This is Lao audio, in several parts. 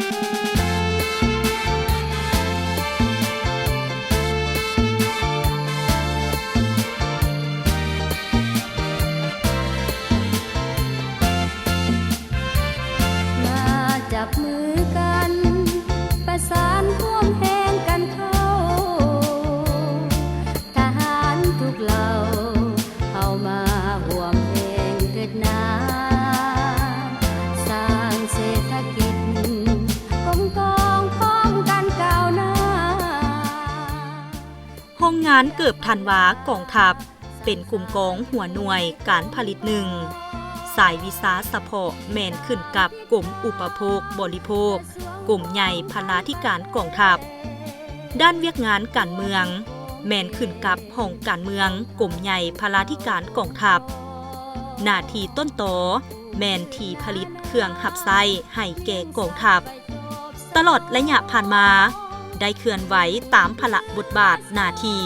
ມາຈັບມືກັນ ປະສານຄວາມແຮງກັນເຂົ້າ ທະຫານທຸກເຫຼົ່າ ເຂົ້າມາຮ່ວມແຮງເທີດນາ ສ້າງເສດຖະກິດກົມກອງພ້ອມກັນກ້າວໜ້າ. ໂຮງງານເກີບທັນວາກອງທັບ ເປັນກົມກອງຫົວໜ່ວຍການຜະລິດໜຶ່ງ, ສາຍວິຊາສະເພາະແມ່ນຂຶ້ນກັບກົມອຸປະໂພກບໍລິໂພກ, ກົມໃຫຍ່ພະລາທິການກອງທັບ. ດ້ານວຽກງານການເມືອງ ແມ່ນຂຶ້ນກັບຫ້ອງການເມືອງ, ກົມໃຫຍ່ພະລາທິການກອງທັບ. ໜ້າທີ່ຕົ້ນຕໍແມ່ນທີ່ຜະລິດເຄື່ອງຮັບໃຊ້ໃຫ້ແກ່ກອງທັບ. ຕະຫຼອດໄລຍະຜ່ານມາ ໄດ້ເຄື່ອນໄຫວຕາມພາລະບົດບາດໜ້າທີ່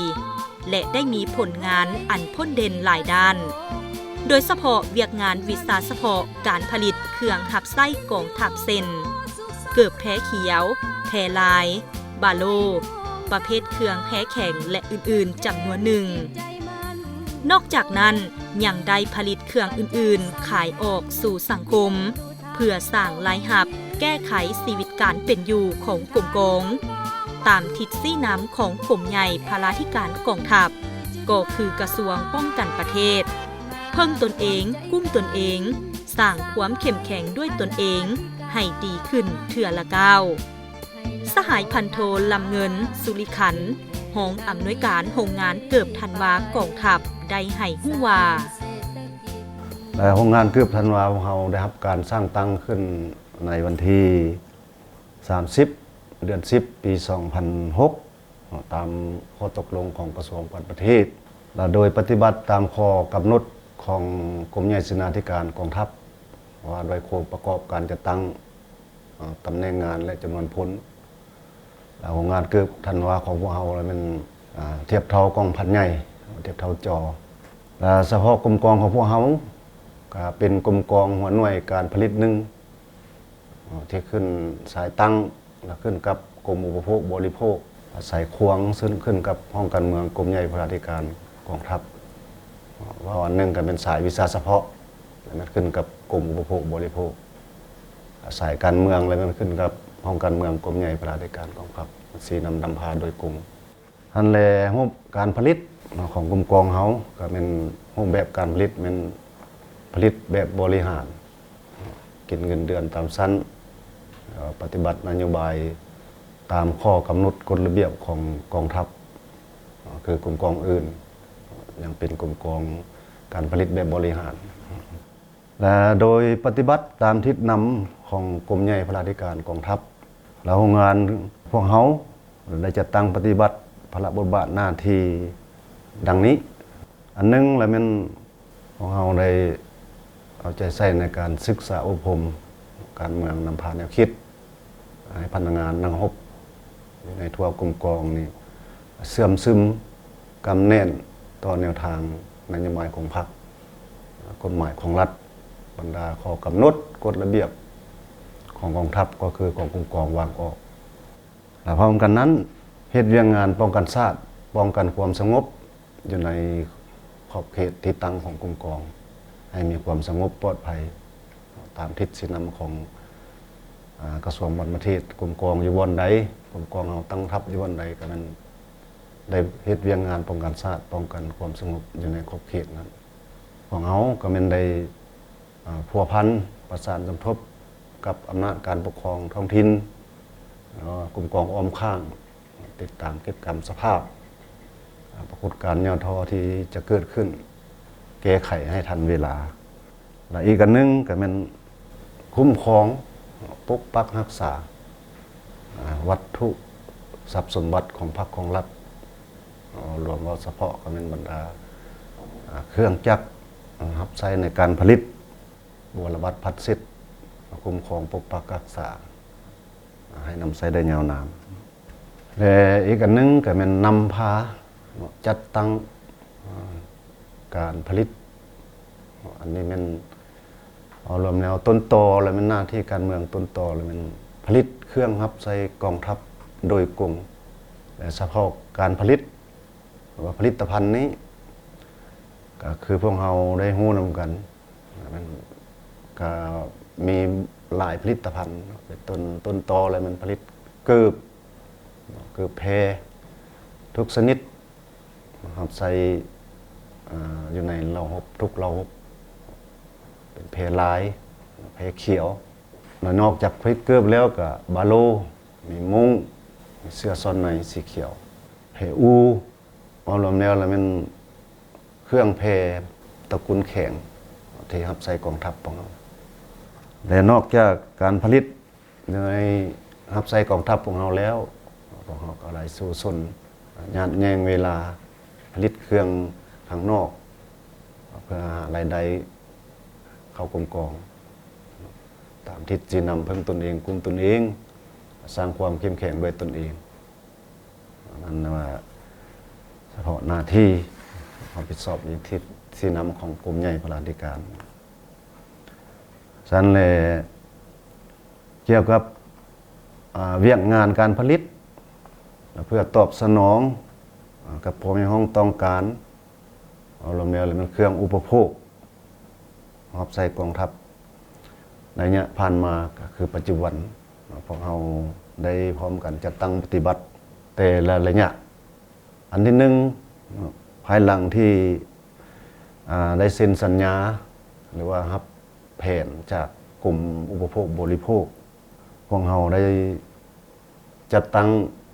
ແລະ ໄດ້ມີຜົນງານອັນພົ້ນເດັ່ນຫຼາຍດ້ານ, ໂດຍສະເພາະວຽກງານວິຊາສະເພາະການຜະລິດເຄື່ອງຮັບໃຊ້ກອງທັບ ເຊັ່ນ ເກີບແພຂຽວ, ແພລາຍ, ບາໂລ, ປະເພດເຄື່ອງແພແຂງ ແລະ ອື່ນໆ ຈຳນວນໜຶ່ງ. ນອກຈາກນັ້ນ ຍັງໄດ້ຜະລິດເຄື່ອງອື່ນໆ ຂາຍອອກສູ່ສັງຄົມ ເພື່ອສ້າງລາຍຮັບ ແກ້ໄຂຊີວິດການເປັນຢູ່ຂອງກົມກອງ ຕາມທິດຊີ້ນຳຂອງກົມໃຫຍ່ພະລາທິການກອງທັບ ກໍຄືກະຊວງປ້ອງກັນປະເທດ, ເພິ່ງຕົນເອງ, ກຸ້ມຕົນເອງ, ສ້າງຄວາມເຂັ້ມແຂງດ້ວຍຕົນເອງໃຫ້ດີຂຶ້ນເທື່ອລະກ້າວ. ສະຫາຍພັນໂທ ລຳເງິນ ສຸລິຂັນ ຮອງອຳນວຍການໂຮງງານເກີບທັນວາກອງທັບ ໄດ້ໃຫ້ຮູ້ວ່າ ແລະ ໂຮງງານເກີບທັນວາຂອງເຮົາໄດ້ຮັບການສ້າງຕັ້ງຂຶ້ນໃນວັນທີສາມສິບ ເດືອນສິບ ປີສອງພັນຫົກ ຕາມຂໍ້ຕົກລົງຂອງກະຊວງການຕ່າງປະເທດ ແລະ ໂດຍປະຕິບັດຕາມຂໍ້ກຳນົດຂອງກົມໃຫຍ່ເສນາທິການກອງທັບ ວ່າດ້ວຍໂຄງປະກອບການຈັດຕັ້ງ ເອີ ຕຳແໜ່ງງານ ແລະ ຈຳນວນພົນ ແລະ ໂຮງງານເກີບທັນວາຂອງພວກເຮົາລະແມ່ນ ອາ ທຽບເທົ່າກອງພັນໃຫຍ່ ທຽບເທົ່າຈອ ແລະ ສະເພາະກົມກອງຂອງພວກເຮົາ ກະເປັນກົມກອງຫົວໜ່ວຍການຜະລິດໜຶ່ງ ເອີ ທີ່ຂຶ້ນສາຍຕັ້ງ ແລະ ຂຶ້ນກັບກົມອຸປະໂພກບໍລິໂພກ ອາໄສຂວາງ ຊຶ່ງຂຶ້ນກັບຫ້ອງການເມືອງ ກົມໃຫຍ່ພະລາທິການກອງທັບ. ເວົ້າອັນໜຶ່ງກໍແມ່ນສາຍວິຊາສະເພາະ ແລະ ແມ່ນຂຶ້ນກັບກົມອຸປະໂພກບໍລິໂພກ. ສາຍການເມືອງ ແລະ ແມ່ນຂຶ້ນກັບຫ້ອງການເມືອງ ກົມໃຫຍ່ພະລາທິການກອງທັບ ຊີ້ນຳນຳພາໂດຍກົງ. ຫັ້ນແຫຼະ ຮູບການຜະລິດຂອງກົມກອງເຮົາ ກໍແມ່ນຮູບແບບການຜະລິດແມ່ນຜະລິດແບບບໍລິຫານ ກິນເງິນເດືອນຕາມຊັ້ນ ແລ້ວປະຕິບັດນະໂຍບາຍຕາມຂໍ້ກຳນົດກົດລະບຽບຂອງກອງທັບ ຄືກົມກອງອື່ນ ຍັງເປັນກົມກອງການຜະລິດແບບບໍລິຫານ ແລະ ໂດຍປະຕິບັດຕາມທິດນຳຂອງກົມໃຫຍ່ພະລາທິການກອງທັບ ແລະ ໂຮງງານພວກເຮົາໄດ້ຈັດຕັ້ງປະຕິບັດພາລະບົດບາດໜ້າທີ່ດັ່ງນີ້. ອັນໜຶ່ງລະແມ່ນ ພວກເຮົາໄດ້ເອົາໃຈໃສ່ໃນການສຶກສາອົບຮົມການເມືອງນຳພາແນວຄິດ ໃຫ້ພະນັກງານນັກຮົບຢູ່ໃນທົ່ວກົມກອງນີ້ເຊື່ອມຊຶມ ກຳແໜ້ນຕໍ່ແນວທາງນະໂຍບາຍຂອງພັກ, ກົດໝາຍຂອງລັດ, ບັນດາຂໍ້ກຳນົດ, ກົດລະບຽບຂອງກອງທັບ ກໍຄືຂອງກົມກອງວາງອອກ. ແລະ ພ້ອມກັນນັ້ນ ເຮັດວຽກງານປ້ອງກັນຊາດ, ປ້ອງກັນຄວາມສະຫງົບ ຢູ່ໃນຂອບເຂດທີ່ຕັ້ງຂອງກົມກອງ ໃຫ້ມີຄວາມສະຫງົບປອດໄພ ຕາມທິດຊີ້ນຳຂອງ ອາ ກະຊວງບັນມະເທດ. ກົມກອງຢູ່ບ່ອນໃດ, ກົມກອງເຮົາຕັ້ງທັບຢູ່ບ່ອນໃດ ກໍແມ່ນໄດ້ເຮັດວຽກງານປ້ອງກັນຊາດ, ປ້ອງກັນຄວາມສະຫງົບຢູ່ໃນຂອບເຂດນັ້ນ. ພວກເຮົາກໍແມ່ນໄດ້ ອາ ພົວພັນປະສານສົມທົບກັບອຳນາດການປົກຄອງທ້ອງຖິ່ນ, ແລ້ວກໍກົມກອງອ້ອມຂ້າງ ຕິດຕາມເກັບກຳສະພາບ ອາ ປາກົດການຫຍໍ້ທໍ້ທີ່ຈະເກີດຂຶ້ນ ແກ້ໄຂໃຫ້ທັນເວລາ. ແລະ ອີກອັນໜຶ່ງກໍແມ່ນຄຸ້ມຄອງ ປົກປັກຮັກສາ ອາ ວັດຖຸຊັບສົມບັດຂອງພັກຂອງລັດ, ເອົາລວມເວົ້າສະເພາະກໍແມ່ນບັນດາ ອາ ເຄື່ອງຈັກ ອາ ຮັບໃຊ້ໃນການຜະລິດ, ບົວລະບັດພັດເຊັດ ຄຸ້ມຄອງປົກປັກຮັກສາ ໃຫ້ນຳໃຊ້ໄດ້ຍາວນານ. ແລະ ອີກອັນໜຶ່ງກໍແມ່ນນຳພາເນາະ ຈັດຕັ້ງ ເອີ ການຜະລິດ. ອັນນີ້ແມ່ນເອົາລວມແນວຕົ້ນຕໍ ແລະ ແມ່ນໜ້າທີ່ການເມືອງຕົ້ນຕໍ ແລະ ແມ່ນ ຜະລິດເຄື່ອງຮັບໃຊ້ກອງທັບໂດຍກົງ ແລະ ສະເພາະການຜະລິດ ຫຼືວ່າຜະລິດຕະພັນນີ້ ກໍຄືພວກເຮົາໄດ້ຮູ້ນຳກັນ ແມ່ນ ກໍມີຫຼາຍຜະລິດຕະພັນ ເປັນຕົ້ນ ຕົ້ນຕໍແລ້ວແມ່ນຜະລິດເກີບ ເກີບແພທຸກຊະນິດ ຮັບໃຊ້ ອາ ຢູ່ໃນເຫຼົ່າຮົບ ທຸກເຫຼົ່າຮົບ ເປັນແພລາຍ ແພຂຽວ ແລະ ນອກຈາກຜະລິດເກີບແລ້ວ ກໍບາໂລ ມີມຸ້ງ ມີເສື້ອຊ້ອນໃນສີຂຽວ ແພອູ ເວົ້າລວມແລ້ວລະແມ່ນເຄື່ອງແພຕະກຸນແຂງທີ່ຮັບໃຊ້ກອງທັບຂອງເຮົາ ແລະ ນອກຈາກການຜະລິດໃນຮັບໃຊ້ກອງທັບຂອງເຮົາແລ້ວ ພວກເຮົາກໍໄດ້ສູ້ຊົນຍາດແຍ່ງເວລາຜະລິດເຄື່ອງທາງນອກ ເພື່ອຫາລາຍໄດ້ເຂົ້າກົມກອງ ຕາມທິດຊີ້ນຳເພິ່ງຕົນເອງ ກຸມຕົນເອງ ສ້າງຄວາມເຂັ້ມແຂງດ້ວຍຕົນເອງ. ອັນນັ້ນວ່າສະເພາະໜ້າທີ່ຮັບຜິດຊອບອີກທິດຊີ້ນຳຂອງກົມໃຫຍ່ພະລາທິການ. ຊັ້ນແຫຼະ ກ່ຽວກັບ ອາ ວຽກງານການຜະລິດ ເພື່ອຕອບສະໜອງ ອາ ກັບຄວາມຮຽກຮ້ອງຕ້ອງການ ເອົາລວມແລ້ວແລ້ວແມ່ນເຄື່ອງອຸປະໂພກ ຮັບໃຊ້ກອງທັບໄລຍະຜ່ານມາ ກໍຄືປັດຈຸບັນ ພວກເຮົາໄດ້ພ້ອມກັນຈັດຕັ້ງປະຕິບັດແຕ່ລະໄລຍະ. ອັນທີໜຶ່ງ ພາຍຫຼັງທີ່ ອາ ໄດ້ເຊັນສັນຍາ ຫຼືວ່າຮັບແຜນຈາກກົມອຸປະໂພກບໍລິໂພກ ພວກເຮົາໄດ້ ຈັດຕັ້ງ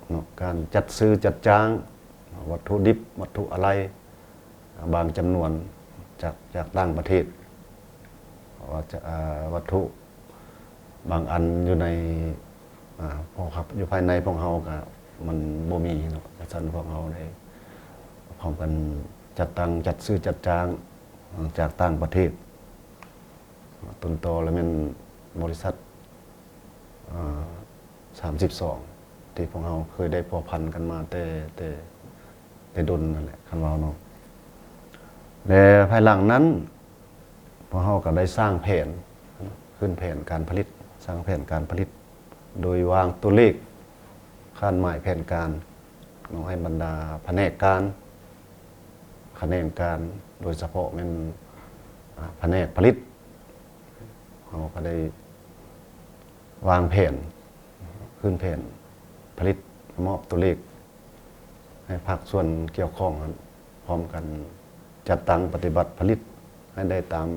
ເນາະ ການຈັດຊື້ຈັດຈ້າງວັດຖຸດິບ ວັດຖຸອາໄຫຼ່ ບາງຈຳນວນຈາກ ຈາກຕ່າງປະເທດ ເພາະວ່າຈະ ອາ ວັດຖຸບາງອັນຢູ່ໃນ ອາ ພວກເຮົາ ຢູ່ພາຍໃນພວກເຮົາກະມັນບໍ່ມີເນາະ. ຈັ່ງຊັ້ນພວກເຮົາໄດ້ພ້ອມກັນຈັດຕັ້ງ ຈັດຊື້ຈັດຈ້າງຈາກຕ່າງປະເທດ ຕົ້ນຕໍລະແມ່ນບໍລິສັດ ອາ ສາມສິບສອງ ທີ່ພວກເຮົາເຄີຍໄດ້ພົວພັນກັນມາແຕ່ ແຕ່ ແຕ່ດົນນັ້ນແຫຼະ ຄັນເວົ້າເນາະ. ແລະ ພາຍຫຼັງນັ້ນ ພວກເຮົາກໍໄດ້ສ້າງແຜນ ຂຶ້ນແຜນການຜະລິດ ສ້າງແຜນການຜະລິດ ໂດຍວາງຕົວເລກ ຄາດໝາຍແຜນການ ເນາະ ໃຫ້ບັນດາພະແນກການ ຂະແໜງການ ໂດຍສະເພາະແມ່ນ ອາ ພະແນກຜະລິດ ເຮົາກໍໄດ້ວາງແຜນ ຂຶ້ນແຜນຜະລິດ ມອບຕົວເລກໃຫ້ພາກສ່ວນກ່ຽວຂ້ອງນັ້ນ ພ້ອມກັນຈັດຕັ້ງປະຕິບັດຜະລິດໃຫ້ໄດ້ຕາມ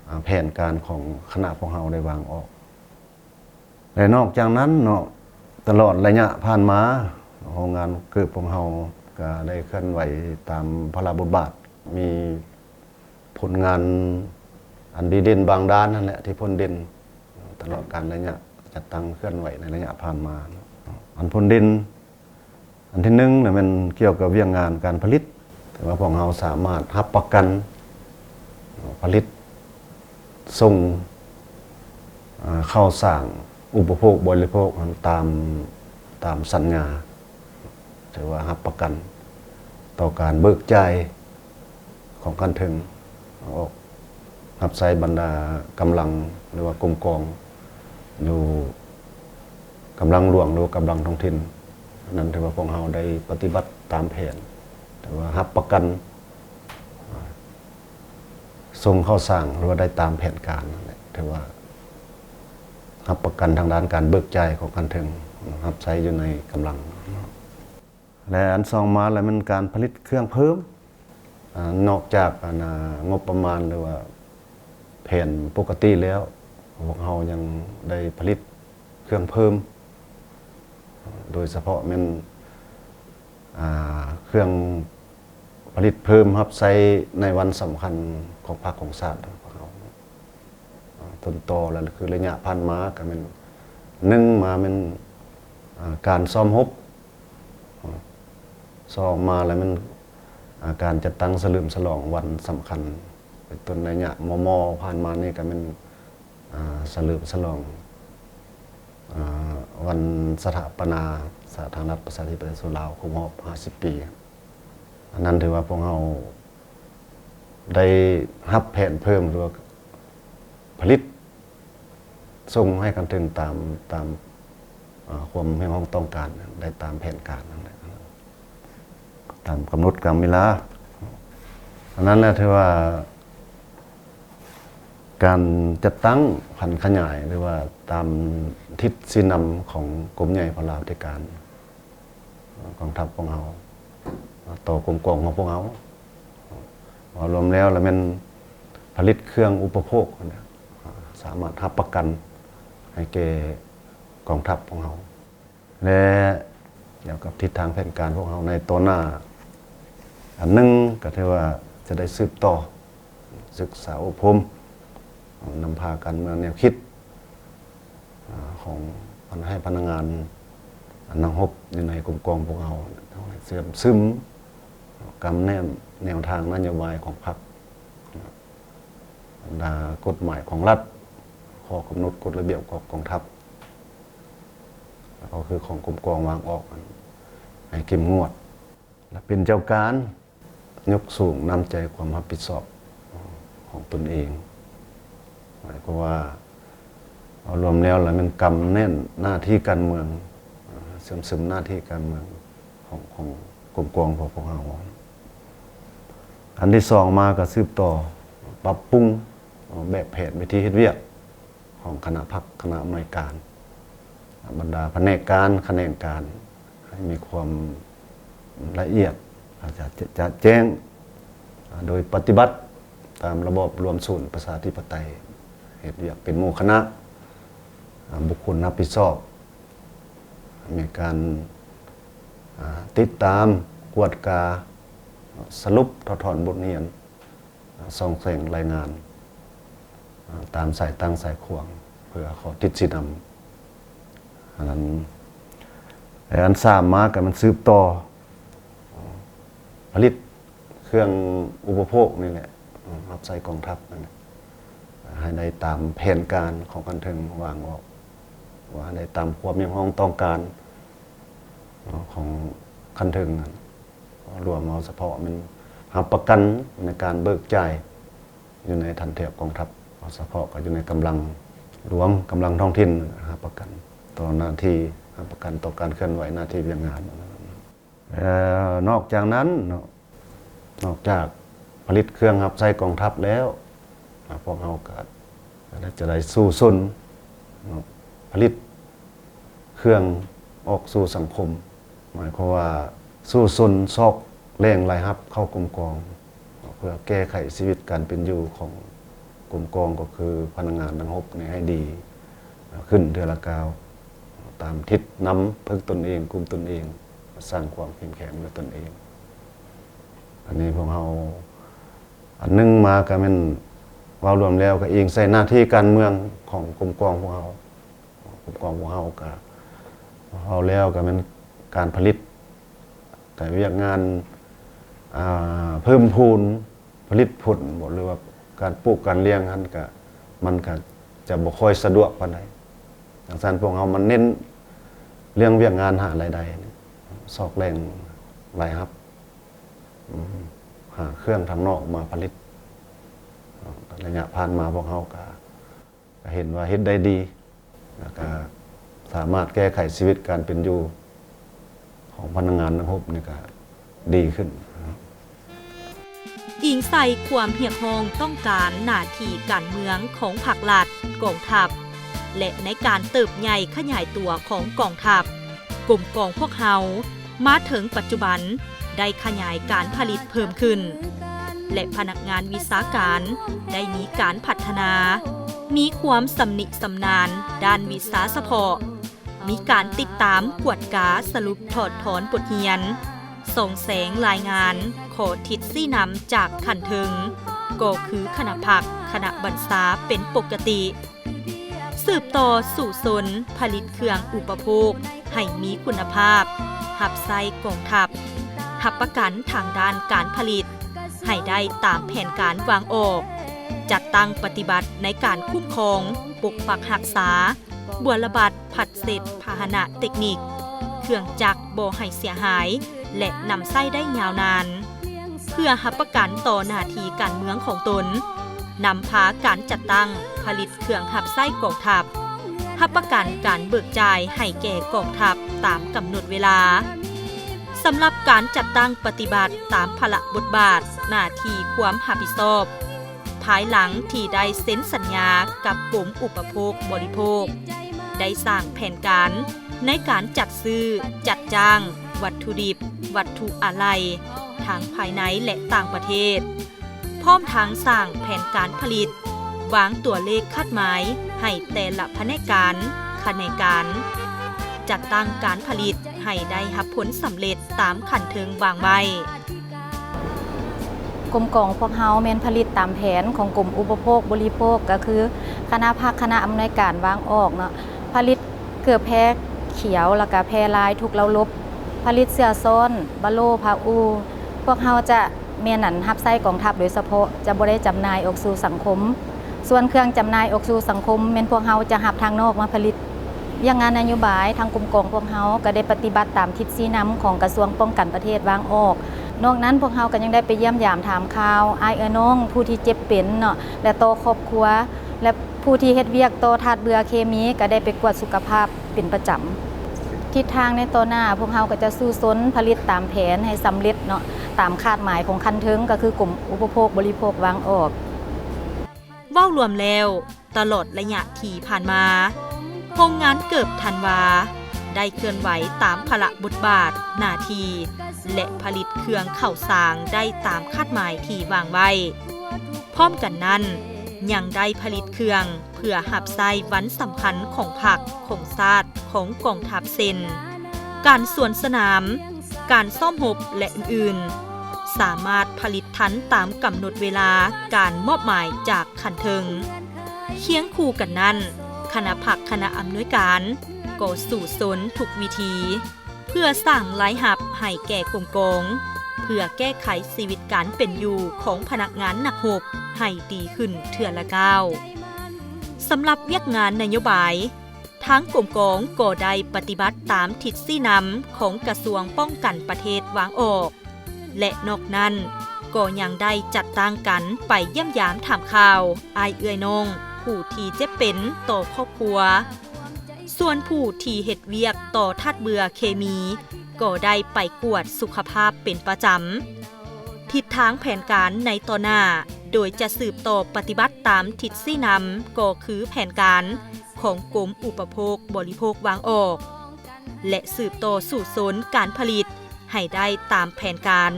ອາ ແຜນການຂອງຄະນະພວກເຮົາໄດ້ວາງອອກ. ແລະ ນອກຈາກນັ້ນເນາະ ຕະຫຼອດໄລຍະຜ່ານມາ ໂຮງງານເກີບຂອງເຮົາກໍໄດ້ເຄື່ອນໄຫວຕາມພາລະບົດບາດ ມີຜົນງານອັນດີເດັ່ນບາງດ້ານຫັ້ນແຫຼະ ທີ່ພົ້ນເດັ່ນຕະຫຼອດການໄລຍະຈັດຕັ້ງເຄື່ອນໄຫວໃນໄລຍະຜ່ານມາ. ອັນພົ້ນເດັ່ນ ອັນທີໜຶ່ງນະແມ່ນກ່ຽວກັບວຽກງານການຜະລິດ ແຕ່ວ່າພວກເຮົາສາມາດຮັບປະກັນຜະລິດ ສົ່ງ ອາ ເຂົ້າສານອຸປະໂພກບໍລິໂພກຕາມ ຕາມສັນຍາ ຖືວ່າຮັບປະກັນຕໍ່ການເບີກຈ່າຍ ຂອງຂັ້ນເທິງອອກ ຮັບໃຊ້ບັນດາກຳລັງ ຫຼືວ່າກົມກອງ ຢູ່ກຳລັງຫຼວງ ຫຼືວ່າກຳລັງທ້ອງຖິ່ນ. ອັນນັ້ນຖືວ່າພວກເຮົາໄດ້ປະຕິບັດຕາມແຜນ ຖືວ່າຮັບປະກັນ ອາ ສົ່ງເຂົ້າສານ ຫຼືວ່າໄດ້ຕາມແຜນການນັ້ນແຫຼະ ຖືວ່າຮັບປະກັນທາງດ້ານການເບີກຈ່າຍຂອງຂັ້ນເທິງ ຮັບໃຊ້ຢູ່ໃນກຳລັງ. ແລະ ອັນສອງມາແລ້ວແມ່ນການຜະລິດເຄື່ອງເພີ່ມ ອາ ນອກຈາກ ອັນ ອາ ງົບປະມານ ຫຼືວ່າແຜນປົກກະຕິແລ້ວ ພວກເຮົາຍັງໄດ້ຜະລິດເຄື່ອງເພີ່ມ ໂດຍສະເພາະແມ່ນ ອາ ເຄື່ອງຜະລິດເພີ່ມຮັບໃຊ້ໃນວັນສຳຄັນຂອງພັກຂອງຊາດຂອງເຮົາ. ອາ ຕົ້ນຕໍແລ້ວ ຄືໄລຍະຜ່ານມາກໍແມ່ນ ໜຶ່ງມາແມ່ນ ອາ ການຊ້ອມຮົບ, ສອງມາແລ້ວແມ່ນ ອາ ການຈັດຕັ້ງສະເຫຼີມສະຫຼອງວັນສຳຄັນ ເປັນຕົ້ນໄລຍະມໍ່ໆ ຜ່ານມານີ້ກໍແມ່ນ ອາ ສະເຫຼີມສະຫຼອງ ອາ ວັນສະຖາປະນາສາທາລະນະລັດປະຊາທິປະໄຕລາວຄົບຮອບຫ້າສິບປີ. ອັນນັ້ນຖືວ່າພວກເຮົາ ໄດ້ຮັບແຜນເພີ່ມ ຫຼືວ່າຜະລິດ ສົ່ງໃຫ້ຂັ້ນເທິງຕາມ ຕາມ ເອີ ຄວາມຮຽກຮ້ອງຕ້ອງການ ໄດ້ຕາມແຜນການນັ້ນແຫຼະ ຕາມກຳນົດຕາມເວລາ. ອັນນັ້ນແຫຼະ ຖືວ່າການຈັດຕັ້ງຜັນຂະຫຍາຍ ຫຼືວ່າຕາມທິດຊີ້ນຳຂອງກົມໃຫຍ່ພະລາທິການ ກອງທັບຂອງເຮົາ ຕໍ່ກົມກອງຂອງພວກເຮົາ ເວົ້າລວມແລ້ວລະແມ່ນຜະລິດເຄື່ອງອຸປະໂພກ ສາມາດຮັບປະກັນໃຫ້ແກ່ກອງທັບຂອງເຮົາ ແລະ ກ່ຽວກັບທິດທາງແຜນການພວກເຮົາໃນຕໍ່ໜ້າ ອັນໜຶ່ງກໍຖືວ່າຈະໄດ້ສືບຕໍ່ສຶກສາອົບຮົມ ນຳພາການເມືອງແນວຄິດ ອາ ຂອງ ໃຫ້ພະນັກງານນັກຮົບຢູ່ໃນກົມກອງພວກເຮົາ ເຊື່ອມຊຶມ ກຳແໜ້ນແນວທາງນະໂຍບາຍຂອງພັກ ບັນດາກົດໝາຍຂອງລັດ ຂໍ້ກຳນົດກົດລະບຽບຂອງກອງທັບ ແລະ ກໍຄືຂອງກົມກອງວາງອອກໃຫ້ເຂັ້ມງວດ ແລະ ເປັນເຈົ້າການ ຍົກສູງນ້ຳໃຈຄວາມຮັບຜິດຊອບຂອງຕົນເອງ ໝາຍຄວາມວ່າ ເອົາລວມແລ້ວລະແມ່ນກຳແໜ້ນໜ້າທີ່ການເມືອງ ເຊື່ອມຊຶມໜ້າທີ່ການເມືອງຂອງ ຂອງກົມກອງຂອງພວກເຮົາ. ອັນທີສອງມາກໍສືບຕໍ່ປັບປຸງແບບແຜນວິທີເຮັດວຽກ ຂອງຄະນະພັກ ຄະນະອຳນວຍການ ບັນດາພະແນກການ ຂະແໜງການ ໃຫ້ມີຄວາມລະອຽດ ຈະ ຈະແຈ້ງ ໂດຍປະຕິບັດຕາມລະບອບລວມສູນປະຊາທິປະໄຕ ເຮັດວຽກເປັນໝູ່ຄະນະ ບຸກຄົນຮັບຜິດຊອບ ມີການ ອາ ຕິດຕາມ ກວດກາ ສະຫຼຸບ ຖອດຖອນບົດຮຽນ ສ່ອງແສງລາຍງານ ອາ ຕາມສາຍຕັ້ງສາຍຂວາງ ເພື່ອຂໍ້ທິດຊີ້ນຳ ອັນນັ້ນ ແລະ ອັນສາມມາກໍແມ່ນສືບຕໍ່ ຜະລິດເຄື່ອງອຸປະໂພກນີ້ແຫຼະ ຮັບໃຊ້ກອງທັບນັ້ນແຫຼະ ໃຫ້ໄດ້ຕາມແຜນການຂອງຂັ້ນເທິງວາງອອກ ວ່າໃຫ້ໄດ້ຕາມຄວາມຮຽກຮ້ອງຕ້ອງການຂອງຂັ້ນເທິງນັ້ນ. ລວມເອົາສະເພາະແມ່ນຮັບປະກັນໃນການເບີກຈ່າຍຢູ່ໃນຖັນແຖບກອງທັບ ເອົາສະເພາະກໍຢູ່ໃນກຳລັງຫຼວງ ກຳລັງທ້ອງຖິ່ນ ຮັບປະກັນຕໍ່ໜ້າທີ່ ຮັບປະກັນຕໍ່ການເຄື່ອນໄຫວໜ້າທີ່ວຽກງານ. ເອີ ນອກຈາກນັ້ນເນາະ ນອກຈາກຜະລິດເຄື່ອງຮັບໃຊ້ກອງທັບແລ້ວ ພວກເຮົາກໍ ແລະ ຈະໄດ້ສູ້ຊົນເນາະ ຜະລິດເຄື່ອງອອກສູ່ສັງຄົມ ໝາຍຄວາມວ່າສູ້ຊົນຊອກແຫຼ່ງລາຍຮັບເຂົ້າກົມກອງ ເພື່ອແກ້ໄຂຊີວິດການເປັນຢູ່ຂອງກົມກອງ ກໍຄືພະນັກງານນັກຮົບນີ້ໃຫ້ດີຂຶ້ນເທື່ອລະກ້າວ ຕາມທິດນຳເພິ່ງຕົນເອງ ກຸມຕົນເອງ ສ້າງຄວາມເຂັ້ມແຂງດ້ວຍຕົນເອງ. ອັນນີ້ພວກເຮົາ ອັນໜຶ່ງມາກໍແມ່ນເວົ້າລວມແລ້ວກໍອີງໃສ່ໜ້າທີ່ການເມືອງຂອງກົມກອງພວກເຮົາ ກົມກອງພວກເຮົາກໍເວົ້າແລ້ວກໍແມ່ນການຜະລິດ ການວຽກງານ ອາ ເພີ່ມພູນຜະລິດຜົນບໍ ຫຼືວ່າການປູກການລ້ຽງຫັ້ນກະ ມັນກະຈະບໍ່ຄ່ອຍສະດວກປານໃດ. ຈັ່ງຊັ້ນພວກເຮົາມາເນັ້ນເລື່ອງວຽກງານຫາລາຍໄດ້ ຊອກແຫຼ່ງລາຍຮັບ ຫາເຄື່ອງທາງນອກມາຜະລິດ. ໄລຍະຜ່ານມາພວກເຮົາກະ ກະເຫັນວ່າເຮັດໄດ້ດີ ແລ້ວກະສາມາດແກ້ໄຂຊີວິດການເປັນຢູ່ຂອງພະນັກງານນັກຮົບນີ້ກະດີຂຶ້ນ. ອີງໃສ່ຄວາມຮຽກຮ້ອງຕ້ອງການໜ້າທີ່ການເມືອງຂອງພັກລັດ, ກອງທັບ ແລະ ໃນການເຕີບໃຫຍ່ຂະຫຍາຍຕົວຂອງກອງທັບ, ກົມກອງພວກເຮົາ ມາເຖິງປັດຈຸບັນໄດ້ຂະຫຍາຍການຜະລິດເພີ່ມຂຶ້ນ ແລະ ພະນັກງານວິຊາການໄດ້ມີການພັດທະນາ, ມີຄວາມຊຳນິຊຳນານດ້ານວິຊາສະເພາະ, ມີການຕິດຕາມ, ກວດກາ, ສະຫຼຸບ, ຖອດຖອນບົດຮຽນ, ສ່ອງແສງລາຍງານຂໍ້ທິດຊີ້ນຳຈາກຂັ້ນເທິງ, ກໍຄືຄະນະພັກ, ຄະນະບັນຊາເປັນປົກກະຕິ. ສືບຕໍ່ສູ້ຊົນຜະລິດເຄື່ອງອຸປະໂພກໃຫ້ມີຄຸນນະພາບ, ຮັບໃຊ້ກອງທັບ, ຮັບປະກັນທາງດ້ານການຜະລິດໃຫ້ໄດ້ຕາມແຜນການວາງອອກ, ຈັດຕັ້ງປະຕິບັດໃນການຄຸ້ມຄອງ, ປົກປັກຮັກສາ, ບົວລະບັດ, ພັດເຊັດພາຫະນະເຕັກນິກ, ເຄື່ອງຈັກບໍ່ໃຫ້ເສຍຫາຍ ແລະ ນຳໃຊ້ໄດ້ຍາວນານ. ເພື່ອຮັບປະກັນຕໍ່ໜ້າທີ່ການເມືອງຂອງຕົນ, ນຳພາການຈັດຕັ້ງຜະລິດເຄື່ອງຮັບໃຊ້ກອງທັບ ຮັບປະກັນການເບີກຈ່າຍໃຫ້ແກ່ກອງທັບຕາມກຳນົດເວລາ. ສຳລັບການຈັດຕັ້ງປະຕິບັດຕາມພາລະບົດບາດ, ໜ້າທີ່, ຄວາມຮັບຜິດຊອບ, ພາຍຫຼັງທີ່ໄດ້ເຊັນສັນຍາກັບກົມອຸປະໂພກບໍລິໂພກ, ໄດ້ສ້າງແຜນການໃນການຈັດຊື້, ຈັດຈ້າງ, ວັດຖຸດິບ, ວັດຖຸອາໄຫຼ່ ທັງພາຍໃນ ແລະ ຕ່າງປະເທດ, ພ້ອມທັງສ້າງແຜນການຜະລິດ, ວາງຕົວເລກຄາດໝາຍໃຫ້ແຕ່ລະພະແນກການ, ຂະແໜງການ, ຈັດຕັ້ງການຜະລິດໃຫ້ໄດ້ຮັບຜົນສຳເລັດຕາມຂັ້ນເທິງວາງໄວ້. ກົມກອງພວກເຮົາແມ່ນຜະລິດຕາມແຜນຂອງກົມອຸປະໂພກບໍລິໂພກ, ກໍຄືຄະນະພັກຄະນະອຳນວຍການວາງອອກເນາະ, ຜະລິດເກືອແພຂຽວ ແລ້ວກະແພລາຍທຸກເລົາລົບ, ຜະລິດເສື້ອຊ້ອນ, ບາໂລ, ຜ້າອູ່. ພວກເຮົາຈະແມ່ນອັນຮັບໃຊ້ກອງທັບໂດຍສະເພາະ, ຈະບໍ່ໄດ້ຈຳໜ່າຍອອກສູ່ສັງຄົມ. ສ່ວນເຄື່ອງຈຳໜ່າຍອອກສູ່ສັງຄົມ ແມ່ນພວກເຮົາຈະຮັບທາງນອກມາຜະລິດ. ວຽກງານນະໂຍບາຍທາງກົມກອງພວກເຮົາກໍໄດ້ປະຕິບັດຕາມທິດຊີ້ນຳຂອງກະຊວງປ້ອງກັນປະເທດວາງອອກ. ນອກນັ້ນພວກເຮົາກໍຍັງໄດ້ໄປຢ້ຽມຢາມຖາມຂ່າວອ້າຍເອື້ອຍນ້ອງຜູ້ທີ່ເຈັບເປັນເນາະ ແລະ ຕໍ່ຄອບຄົວ ແລະ ຜູ້ທີ່ເຮັດວຽກຕໍ່ທາດເບື່ອເຄມີ ກໍໄດ້ໄປກວດສຸຂະພາບເປັນປະຈຳ. ທິດທາງໃນຕໍ່ໜ້າ ພວກເຮົາກໍຈະສູ້ຊົນຜະລິດຕາມແຜນໃຫ້ສຳເລັດເນາະ ຕາມຄາດໝາຍຂອງຂັ້ນເທິງ ກໍຄືກົມອຸປະໂພກບໍລິໂພກວາງອອກ. ເວົ້າລວມແລ້ວ, ຕະຫຼອດໄລຍະທີ່ຜ່ານມາ, ໂຮງງານເກີບທັນວາ ໄດ້ເຄື່ອນໄຫວຕາມພາລະບົດບາດ, ໜ້າທີ່ ແລະ ຜະລິດເຄື່ອງເຂົ້າສາງໄດ້ຕາມຄາດໝາຍທີ່ວາງໄວ້. ພ້ອມກັນນັ້ນ, ຍັງໄດ້ຜະລິດເຄື່ອງເພື່ອຮັບໃຊ້ວັນສຳຄັນຂອງພັກ, ຂອງຊາດ, ຂອງກອງທັບ ເຊັ່ນ ການສວນສະໜາມ, ການຊ້ອມຮົບ ແລະ ອື່ນໆ, ສາມາດຜະລິດທັນຕາມກຳນົດເວລາການມອບໝາຍຈາກຂັ້ນເທິງ. ຄຽງຄູ່ກັນນັ້ນ, ຄະນະພັກຄະນະອຳນວຍການກໍສູ້ຊົນທຸກວິທີ ເພື່ອສ້າງລາຍຮັບໃຫ້ແກ່ກົມກອງ, ເພື່ອແກ້ໄຂຊີວິດການເປັນຢູ່ຂອງພະນັກງານນັກຮົບໃຫ້ດີຂຶ້ນເທື່ອລະກ້າວ. ສຳລັບວຽກງານນະໂຍບາຍ, ທາງກົມກອງກໍໄດ້ປະຕິບັດຕາມທິດຊີ້ນຳຂອງກະຊວງປ້ອງກັນປະເທດວາງອອກ ແລະ ນອກນັ້ນກໍຍັງໄດ້ຈັດຕັ້ງກັນໄປຢ້ຽມຢາມຖາມຂ່າວອ້າຍເອື້ອຍນ້ອງຜູ້ທີ່ເຈັບເປັນຕໍ່ຄອບຄົວ. ສ່ວນຜູ້ທີ່ເຮັດວຽກຕໍ່ທາດເບື່ອເຄມີກໍໄດ້ໄປກວດສຸຂະພາບເປັນປະຈຳ. ທິດທາງແຜນການໃນຕໍ່ໜ້າ ໂດຍຈະສືບຕໍ່ປະຕິບັດຕາມທິດຊີ້ນຳ ກໍຄືແຜນການຂອງກົມອຸປະໂພກບໍລິໂພກວາງອອກ ແລະ ສືບຕໍ່ສູ້ຊົນການຜະລິດໃຫ້ໄດ້ຕາມແຜນການ.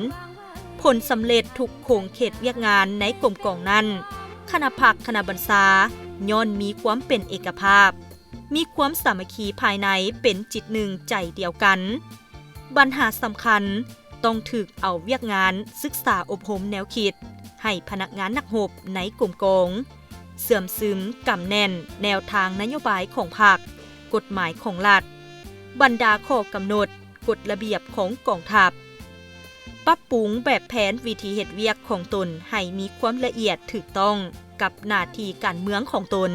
ຜົນສຳເລັດທຸກຂົງເຂດວຽກງານໃນກົມກອງນັ້ນ, ຄະນະພັກຄະນະບັນຊາ ຍ້ອນມີຄວາມເປັນເອກະພາບ, ມີຄວາມສາມັກຄີພາຍໃນເປັນຈິດໜຶ່ງໃຈດຽວກັນ. ບັນຫາສຳຄັນຕ້ອງຖືກເອົາວຽກງານສຶກສາອົບຮົມແນວຄິດໃຫ້ພະນັກງານນັກຮົບໃນກົມກອງ ເຊື່ອມຊຶມກຳແໜ້ນແນວທາງນະໂຍບາຍຂອງພັກ, ກົດໝາຍຂອງລັດ, ບັນດາຂໍ້ກຳນົດ, ກົດລະບຽບຂອງກອງທັບ, ປັບປຸງແບບແຜນວິທີເຮັດວຽກຂອງຕົນໃຫ້ມີຄວາມລະອຽດຖືກຕ້ອງກັບໜ້າທີ່ການເມືອງຂອງຕົນ,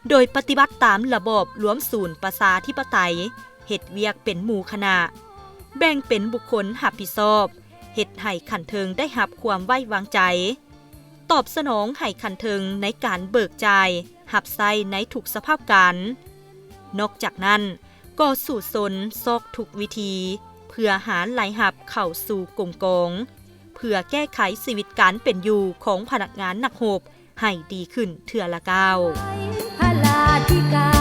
ໂດຍປະຕິບັດຕາມລະບອບລວມສູນປະຊາທິປະໄຕ, ເຮັດວຽກເປັນໝູ່ຄະນະ, ແບ່ງເປັນບຸກຄົນຮັບຜິດຊອບ, ເຮັດໃຫ້ຂັ້ນເທິງໄດ້ຮັບຄວາມໄວ້ວາງໃຈ, ຕອບສະໜອງໃຫ້ຂັ້ນເທິງໃນການເບີກຈ່າຍຮັບໃຊ້ໃນທຸກສະພາບການ. ນອກຈາກນັ້ນ, ກໍສູ້ຊົນຊອກທຸກວິທີເພື່ອຫາລາຍຮັບເຂົ້າສູ່ກົມກອງ, ເພື່ອແກ້ໄຂຊີວິດການເປັນຢູ່ຂອງພະນັກງານນັກຮົບໃຫ້ດີຂຶ້ນເທື່ອລະກ້າວ. ພະລາທິກາ